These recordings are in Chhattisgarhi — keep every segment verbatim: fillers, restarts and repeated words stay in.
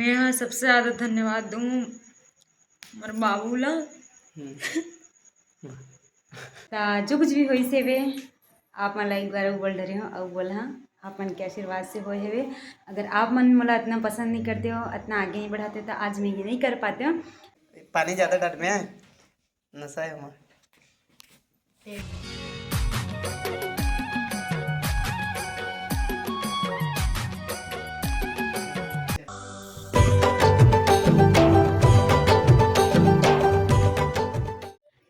मैं ह सबसे ज्यादा धन्यवाद दूँ मोर बाबू ला। हम्म। त जो कुछ भी होइस हेवे, आप मन ला एक बार अउ बोल डरे हो, अउ बोल हाँ, आप मन के आशीर्वाद से होए हेवे। अगर आप मन मोला इतना पसंद नहीं करते हो, इतना आगे नहीं बढ़ाते, तो आज मैं ये नहीं कर पाते हो। पानी ज्यादा डाल में है, नशा है हमारा।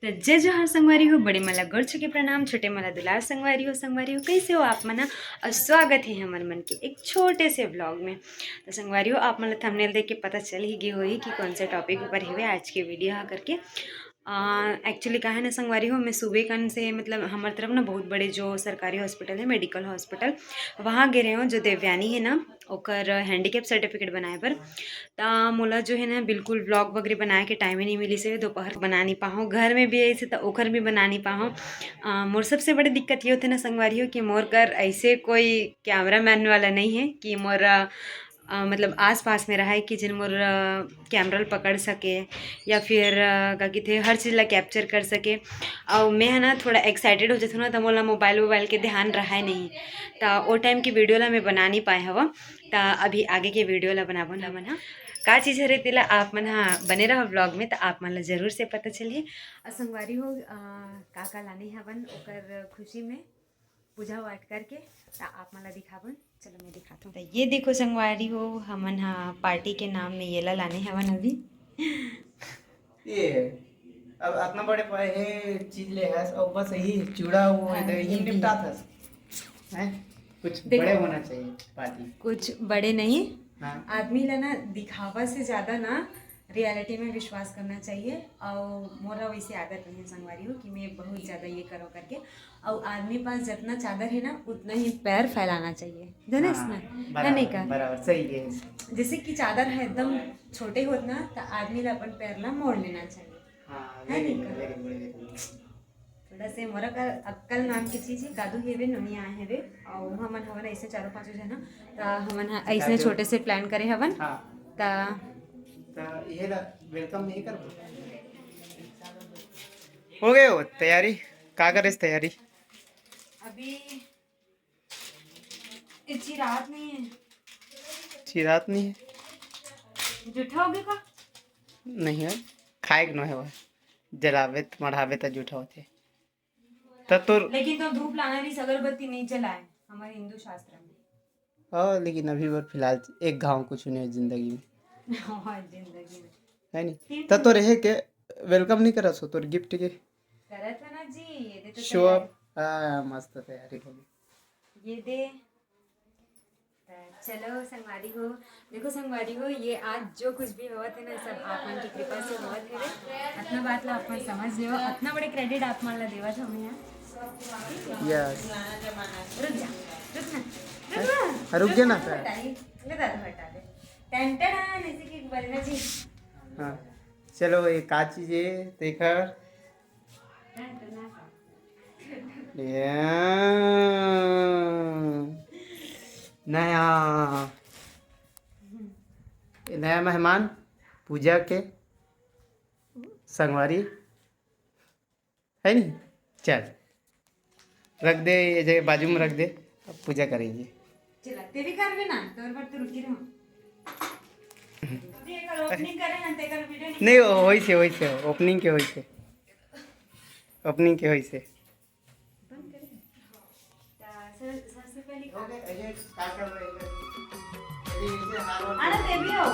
त जय जोहार संगवारी हो, बड़े मन ला गोड़ छू के प्रणाम, छोटे मन ला दुलार संगवारी हो। संगवारी हो, कैसे हो आप मन ह? अउ स्वागत है हमर मन के एक छोटे से vlog में। त संगवारी हो, आप मन ला thumbnail देख के पता चल ही गे होही कि कौन से topic ऊपर हेवे आज के video ह करके। एक्चुअली का है ना संगवारी हो, मैं सुबह कन से, मतलब, हमर तरफ ना बहुत बड़े जो सरकारी hospital है, medical hospital, वहाँ गे रहे हो, जो देवयानी है ना, ओकर handicap certificate बनाए बर। त मोला जो है ना बिल्कुल vlog वगैरह बनाए के time ही नहीं मिलिस हे, दोपहर बना नहीं पाहूँ, घर में भी ऐसे त ओखर भी बना नहीं पाहूँ। अ, मोर सबसे बड़ी दिक्कत ये होथे ना संगवारी हो कि मोर कर ऐसे कोई cameraman वाला नहीं है कि मोर, अ, अ, मतलब आसपास में रहे कि जिन मोर, अ, camera ल पकड़ सके या फिर, अ, का कहिथे, हर चीज़ ला capture कर सके। अउ मैं ह ना थोड़ा excited हो जाथों ना, त मोला mobile वोबाइल के ध्यान रहे नहीं, त ओ time के video ला मैं बना नहीं पाए हव। त अभी आगे के video ला बनाबो ना हमन ह का चीज़ हरे, तेला आप मन ह बने रहो vlog में, त आप मन ला जरूर से पता चलही। अउ संगवारी हो, अ, का का लाने हवन ओकर खुशी में पूजा पाठ करके, त आप मन ला दिखाबन। चलो मैं दिखाता हूँ। त ये देखो संगवारी हो, हमन ह party के नाम में ये ला लाने हवन अभी। ये अब इतना बड़े बड़े हे चीज ले हस, और बस यही चूड़ा वो हाँ, इधर ये यही भी। निपटात हस, हैं? कुछ देखो, बड़े होना चाहिए party। कुछ बड़े नहीं, हाँ। आदमी ला ना दिखावा से ज्यादा ना reality में विश्वास करना चाहिए। और मोरा वैसे आदत नहीं है संगवारी हो कि मैं बहुत ज्यादा ये करो करके, और आदमी पास जितना चादर है ना उतना ही पैर फैलाना चाहिए, जाने हाँ, ना? है बराबर, नहीं का? बराबर, सही है। जैसे कि चादर है एकदम छोटे होत ना, तो आदमी ला अपन पैर ला मोड़ लेना चाहिए। हाँ, है very नहीं good, का? Very good, very good। थोड़ा से मोरा का अक्कल नाम की चीज है, कादू हेवे, नोनी आए हेवे, और हमन हवन ऐसे चारों पांचों जना, त हमन ह ऐसे कादू। छोटे से plan करे हवन। हाँ। त त ये ला welcome नहीं कर। हो गए हो तैयारी? का करे तैयारी? अभी ये चिरात नहीं है। चिरात नहीं है? जूठा हो गया का? नहीं है, खाए के नो है वह। जलावे त मढ़ावे त जूठा होथे। त तोर लेकिन तो धूप लाना नहीं, अगरबत्ती नहीं जलाए हमारे हिंदू शास्त्र में। हाँ, लेकिन अभी बर फिलहाल एक घाव कुछ नहीं है जिंदगी में। हाँ, जिंदगी में। है नहीं? तीन त तोर हे के welcome नहीं करस हो तोर gift के? करत हो ना जी, ये दे तो show तैयारी। Up। हाँ, मस्त तैयारी हो गई। ये दे। त चलो संगवारी हो, देखो संगवारी हो, ये आज जो कुछ भी होवत है ना, सब आप मन की कृपा से होवत है। इतना बात ला आप मन समझ लेव, इतना बड़े credit आप मन ला देवत हूँ मैं यहाँ। Yes। रुक जा, रुक ना, रुक ना। हाँ, रुक गया ना, रुक ना, सर। हटा, ये, ये दादा हटा दे। टन टन, ऐसे की बजना जी। हाँ, चलो, ये का चीज है, देखा। टन टन। ये नया, ये नया मेहमान पूजा के संगवारी है नी। चल रख दे, ये जगह बाजू में रख दे, अब पूजा करेंगे। चला, तेरी कर भी ना, तोर पर तो रुकी रहो। अभी एक opening करे ना, तेकर video नहीं। नहीं, वो वही से, वही से, opening के वही से, opening के वही से। बंद करें। त सर, सबसे पहले हो गए, अजय, start कर रहे हैं। यदि इनसे हार हो आना, देवी हो।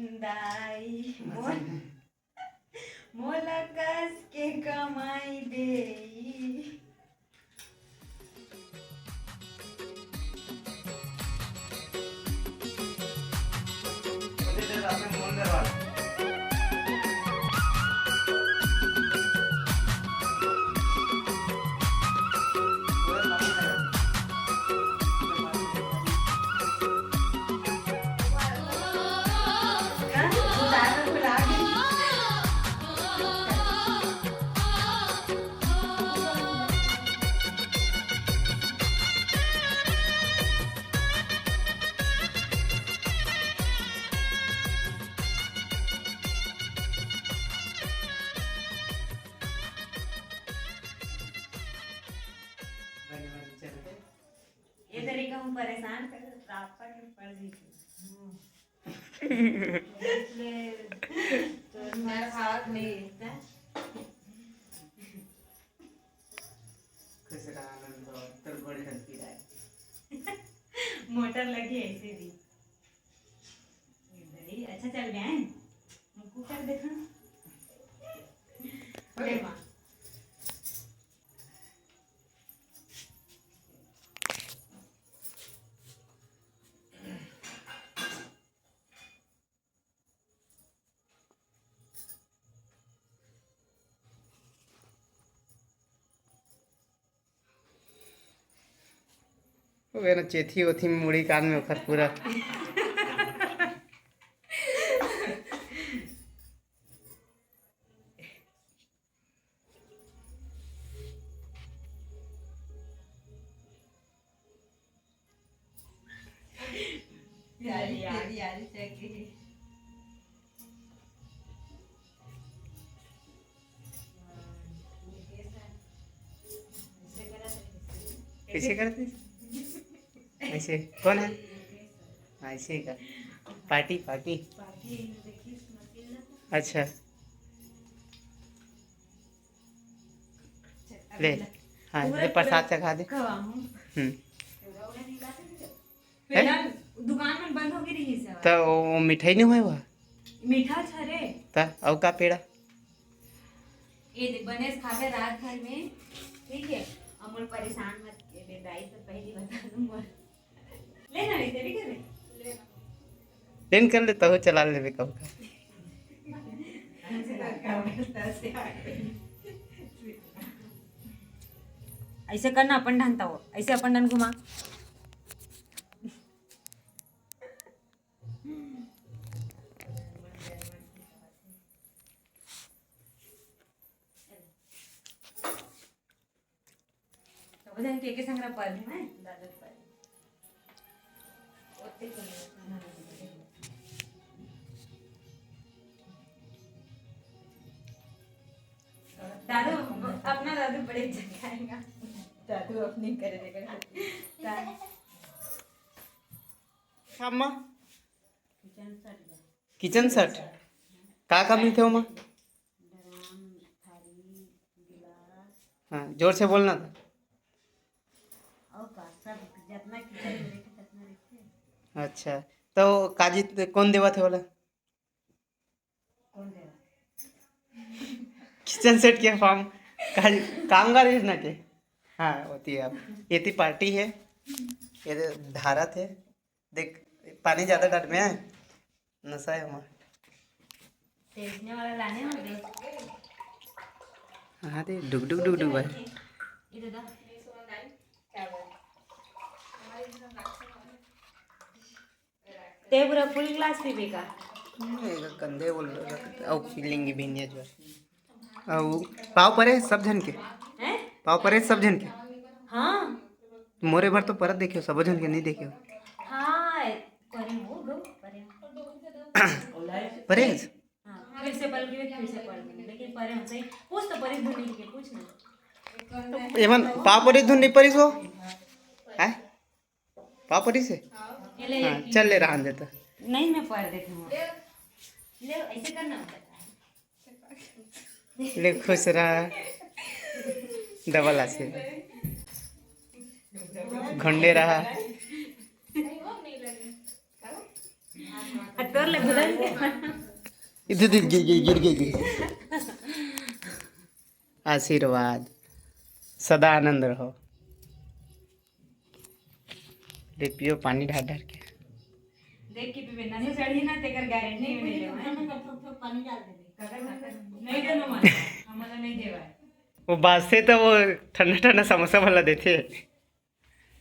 दाई मोर, मोला कस के कमाई देई। ये तरीका हम परेशान कर, रात भर में पढ़ ली थी। इसलिए तो मैं साथ नहीं। खुश रहा आनंद हो, तोर गोड़ धरती रहे। मोटर लगी ऐसे भी। ये भाई, अच्छा चल गया है। हमको कर देखा। ले माँ। वो ना चेथी ओथी में मुड़ी कान में ओखर पूरा। यारी, यारी, यारी चेक की। कैसे करते? ऐसे कौन है? हाँ, ऐसे ही का। Party, party. अच्छा। ले, हाँ, पूरा, ले प्रसाद पूरा चढ़ा दे। खवाहूँ। हम्म। पूरा उड़ा दिला दे। पेड़ा दुकान में बंद होके रही से। तो वो मिठाई नहीं हुआ हुआ? मीठा छरे। त अउ का पेड़ा? ये देख, बनेस खावे रात भर में, ठीक है? अमूल परेशान मत के, बेदाई तो पहली बता दूँ मोर। ले ना, ले, तेरी कर ले। ले ना। लेन कर ले, तहु चला लेबे कहूँ का। ऐसे करना अपन ढंग तो, ऐसे अपन ढंग घुमा। तो बजाय के, के संग रह पर है, दादा पर। ओते को नहीं। दादू, अपना दादू बड़े जगह आएगा। दादू अपनी करे देगा। दा- शाम में? किचन सेट बा। Kitchen set? का का मिलथे ओमा? ड्राम, थारी, गिलास। हाँ, जोर से बोलना था। और का, सब जितना किचन में रखे, उतना रखे। अच्छा, तो काजी त-, कौन देवत हे ओला? कौन देवत? किचन सेट के फॉर्म काजी, कामगार योजना के? हाँ, होती है। अब ये थी पार्टी है, ये धारा थे। देख, पानी ज्यादा डट में है, नशा है हमारा। तेजने वाला लाने हो दे। हाँ दे, डुक डुक डुक डुक भाई। ये दे दो। ते पूरा फुल ग्लास पीबे का? नहीं, एका कंधे बोल रहा था। अउ फीलिंग भी नहीं है जो। अउ पाव परे सब झन के? हैं? पाव परे सब झन के? हाँ। मोरे भर तो परत देखे हो, सबो झन के नहीं देखे हो। हाँ, परे हो, दो परे हो। परे? हाँ, फिर से पलट के, फिर से पलट के, लेकिन परे हो सही। पूछ तो परे धुन नहीं के, पूछ ना। एमन पाव परे धुन नहीं परिस हो? हैं? पाव परे से? ये ले, हाँ, ये चल ले, रहन देता। नहीं, मैं पढ़ देती हूँ। ले, ऐसे करना होता है। ले, खुश रहा। डबल आशीर्वाद। घंडे रहा। तो इधर, इधर, गिर, गिर, गिर, गिर, गिर। आशीर्वाद, सदा आनंद रहो। ले पियो पानी ढार ढार के। देख के पीबे, नशा चढ़ी ना, तेकर गारंटी में नहीं लेवे। पानी डाल दे। नहीं देनो मार, हमारा नहीं देवा है। वो बाजथे तो वो ठंडा ठंडा समोसा वाला देथे।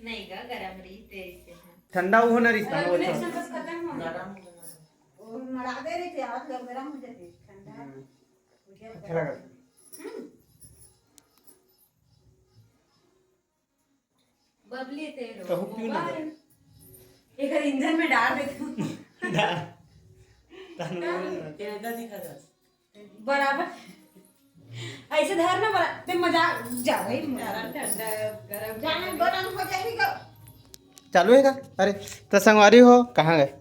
नहीं गा, गरम रही, तेज से है। ठंडा वो ना रही, अरे, वो तूने अच्छा। बस खत्म हो गया। वो मरा दे रही थी, आज लोग गरम हो जाते, ठंडा। हम्म। अच्छा लगा। हम्म। बबली तेरो कहूँ क्यों ना मोबाइल। एक इंजन में डाल देती हूँ। डाल। तानू। कैनेडा दिखा जा। बराबर। ऐसे धर ना, बरा-, ते मजाक, जा भाई, मजाक। ठंडा, गरम। जाने गरम हो जाएगा। चालू हे का? अरे, तो संगवारी हो, कहाँ गए?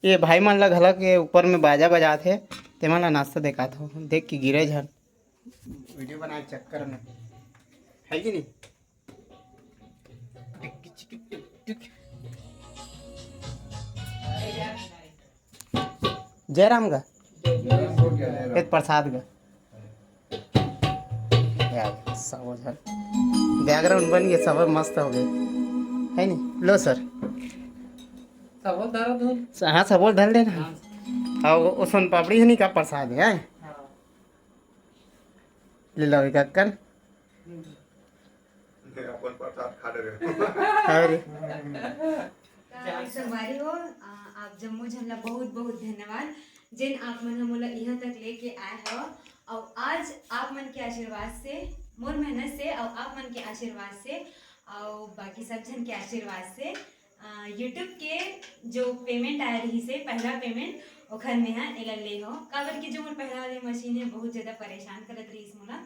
ये भाई मन ला घला के ऊपर में बाजा बजात हे, ते मन ला नाश्ता देखात हो, देख के गिरे झन। वीडियो बनाए चक्कर में, है कि नहीं? जय राम गा। ए प्रसाद गा। यार, सब झन background बन गए, सब मस्त हो गए, है नी? लो सर। सबल धरो धुन। हाँ, सबल धर लेना। हाँ। और वो सोन पापड़ी है नी का प्रसाद है? हाँ। ले लो एक अक्कन। अपन प्रसाद खा ले रहे। अरे। त संगवारी हो, आ, आप जम्मो झन ला बहुत बहुत धन्यवाद, जेन आप मन ह मोला इहाँ तक लेके आए हव। अउ आज आप मन के आशीर्वाद से, मोर मेहनत से, अउ आप मन के आशीर्वाद से, अउ बाकी सब झन के आशीर्वाद से, आ, YouTube के जो payment आए रहिस हे, पहला payment, ओखर मेंहा एला ले हव। काबर कि जो मोर पहला वाली मशीन हे, बहुत ज्यादा परेशान करत रहिस मोला।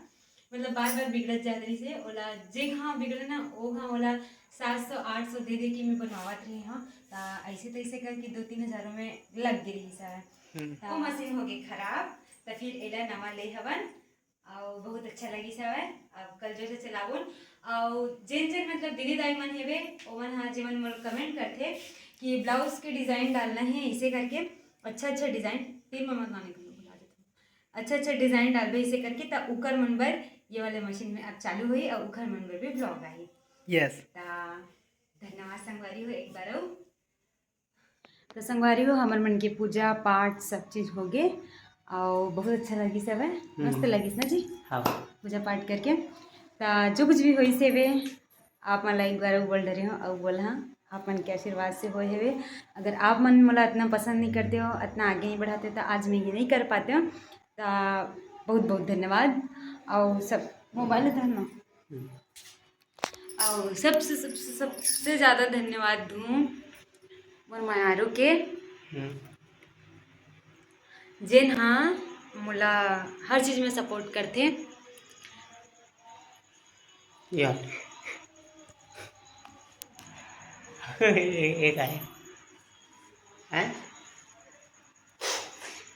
मतलब बार बार बिगड़त जात रहिस हे, ओला जे घांव बिगड़े ना, ओ घांव ओला सात सौ आठ सौ दे दे के मैं बनवावत रहे हव। त ऐसे तैसे करके दो तीन हजारों में लग गे रहिस हवय। हम्म। त ओ मशीन हो गे खराब, त फिर एला नवा ले हवन, अउ बहुत अच्छा लगिस हवय। अब कल जो से चलाबोन, अउ जेन जेन मतलब दीदी दाई मन हेवे, ओमन ह जेमन मोला comment करथे कि ब्लाउज के design डालना हे, इसे करके अच्छा अच्छा design, तीन मम्मा गाने को भुला देते हैं। अच्छा अच्छा design डालबे इसे करके, त उकर मन बर ये वाले मशीन में अब चालू होही अउ उकर मन बर भी vlog आही। Yes। त धन्यवाद संगवारी हो एक बार अउ। त संगवारी हो, हमर मन के पूजा पाठ सब चीज हो गे अउ बहुत अच्छा लगिस हवय। हम्म। मस्त लगिस ना जी? हाँ। पूजा पाठ करके। त जो कुछ भी होइस हेवे, आप मन ला एक बार अउ बोल डरे हो, अउ बोल हाँ, आप मन के आशीर्वाद से होए हेवे। अगर आप मन मोला इतना पसंद नहीं करते हो, इतना आगे नहीं बढ़ाते, तो आज मैं ये नहीं कर पाते हो। त बहुत बहुत धन्यवाद। अउ सब मोबाइल धर ना। हम्म। अउ सबसे, सबसे, सबसे ज्यादा धन्यवाद दूँ मोर मयारू के, हम्म। जेन हा मोला हर चीज में support करथे। यार। ए, ए काय हे? हैं?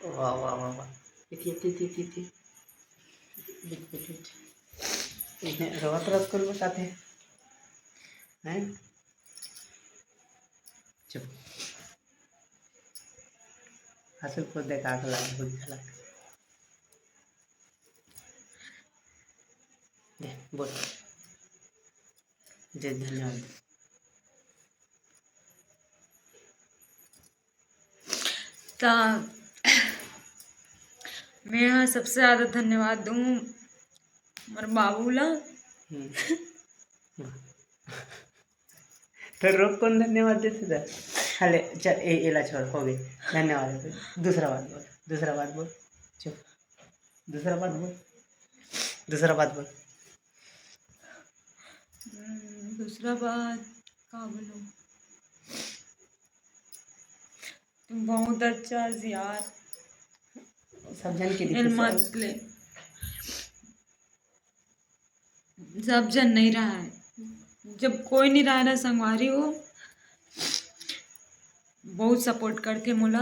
वाह, वाह, वाह, वाह। इति, इति, इति, इति, इति। Bit, bit, bit. इसने रवत रवत कुल बताते हैं। हैं? चुप। हंसू को देखा के लाग, बुझ के लाग। दे, बोल। जय धन्यवाद। त मैं ह सबसे ज्यादा धन्यवाद दूँ मोर बाबू ला। हम्म। तो रोक, कौन धन्यवाद देथे दा? हले, चल, ए, एला छोड़, हो गई। धन्यवाद हो गई। दूसरा बात बोल, दूसरा बात बोल। चुप। दूसरा बात बोल, दूसरा बात बोल। हम्म, दूसरा बात का बोलूं? तुम बहुत अच्छा है यार। सब जन के दिखे एल मत सब। ले। सब जन नहीं रहा है, जब कोई नहीं रहा ना संगवारी हो, बहुत support करथे मोला।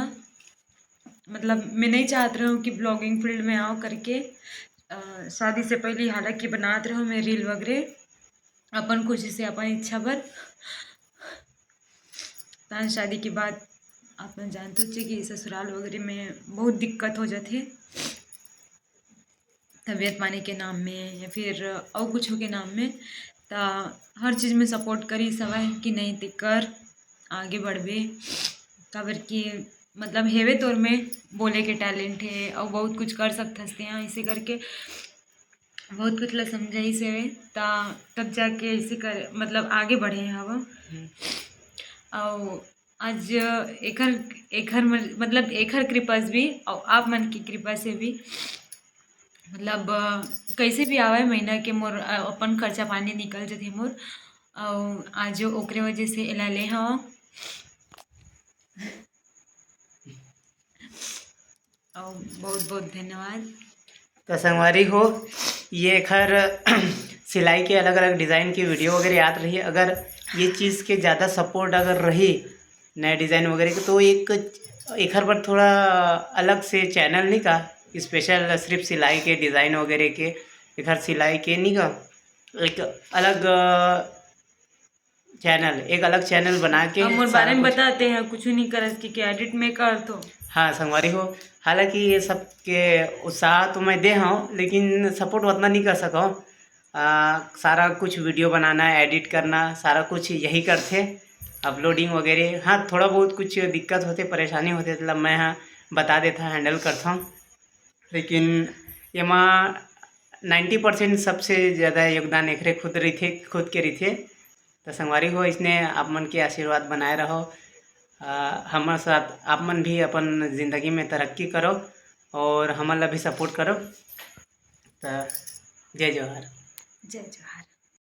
मतलब मैं नहीं चाहत रहूँ कि blogging field में आओ करके। अ, शादी से पहले हालांकि बनात रहूँ मैं reel वगैरह अपन खुशी से, अपन इच्छा भर। तान शादी के बाद आप मन जानते हो कि ससुराल वगैरह में बहुत दिक्कत हो जाथे, तबीयत पानी के नाम में या फिर अउ कुछ के नाम में, त हर चीज़ में सपोर्ट करी सवय कि नहीं ते कर, आगे बढ़बे, काबर कि मतलब हेवे तोर में बोले के टैलेंट हे अउ बहुत कुछ कर सकथस तेहा, इसे करके बहुत कुछ ला समझाइस हेवे, त तब जाके इसे कर मतलब आगे बढ़े हव। अउ आज एखर एखर म- मतलब एखर कृपा से भी अउ आप मन की कृपा से भी मतलब अ, कैसे भी आवे महीना के मोर अ, अपन खर्चा पानी निकल जथे मोर। अउ आज ओकरे वजह से एला ले हव। अउ बहुत बहुत धन्यवाद। तो संगवारी हो, ये एखर सिलाई के अलग-अलग डिज़ाइन की वीडियो वगैरह आत रही। अगर ये चीज़ के ज़्यादा सपोर्ट अगर रही, नए डिज़ाइन वगैरह के, तो एक एखर बर थोड़ा अलग से चैनल नहीं का, स्पेशल सिर्फ सिलाई के डिज़ाइन वगैरह के, एखर सिलाई के नहीं का, एक अलग चैनल, एक अलग चैनल बना के अब मोर बारे में बता तेहा, कुछ नहीं करस कि, कि एडिट में कर तो। हाँ संगवारी हो, हालांकि ये सब के उत्साह तो मैं दे हूँ, लेकिन सपोर्ट उतना नहीं कर सका हूँ। आ, सारा कुछ वीडियो बनाना, एडिट करना, सारा कुछ यही करथे, अपलोडिंग वगैरह। हाँ, थोड़ा बहुत कुछ दिक्कत होथे, परेशानी होथे, मतलब मैं हाँ बता देता, हैंडल करता हूँ। लेकिन एमा नाइन्टी परसेंट सबसे ज़्यादा योगदान एकरे खुद रहिथे, खुद के रहिथे। तो संगवारी हो, इसने आप मन के आशीर्वाद बनाए रहो। आ, हमर साथ आप मन भी अपन ज़िंदगी में तरक्की करो और हमन ला भी सपोर्ट करो। तो जय जोहार। जय जोहार।